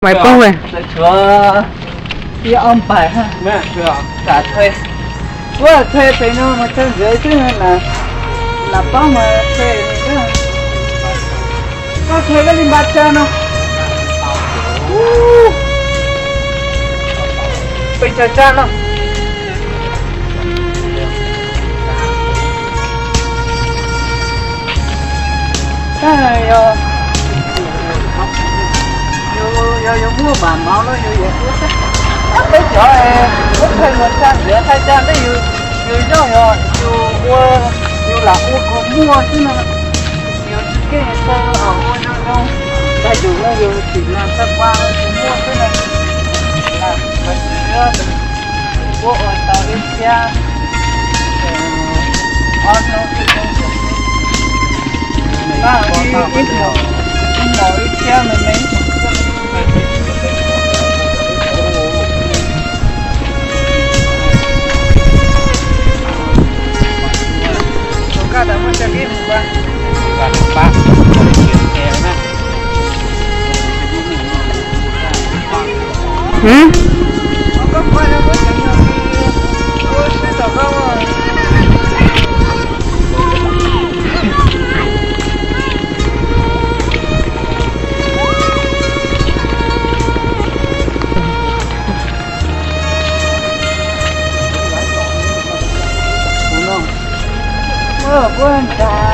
Maiv paub. Tshuav ib ob npaig, kam thuê. Kuv thuê pem no mas tsawg ntxiv xwb, lam paub mas thuê. Koj thuê koj li npa tsawg no? Pes tsawg tsawg no? Yog, yog yus muaj mam mauv no yus yuav ua xwb. Peb cov muab thawj mus txaj ntxiv thaj tsam ntej yus, yus zoj yog yus ua, yus lam ua kom muaj xwb no. Yus tsis keej tau ua zoo zoo, ntag yus no yus tsis lam txawj ua kom muaj xwb no. Ua ua tau ib txhiab ob hnub, ib hnub ib txhiab me me. Kuv nrog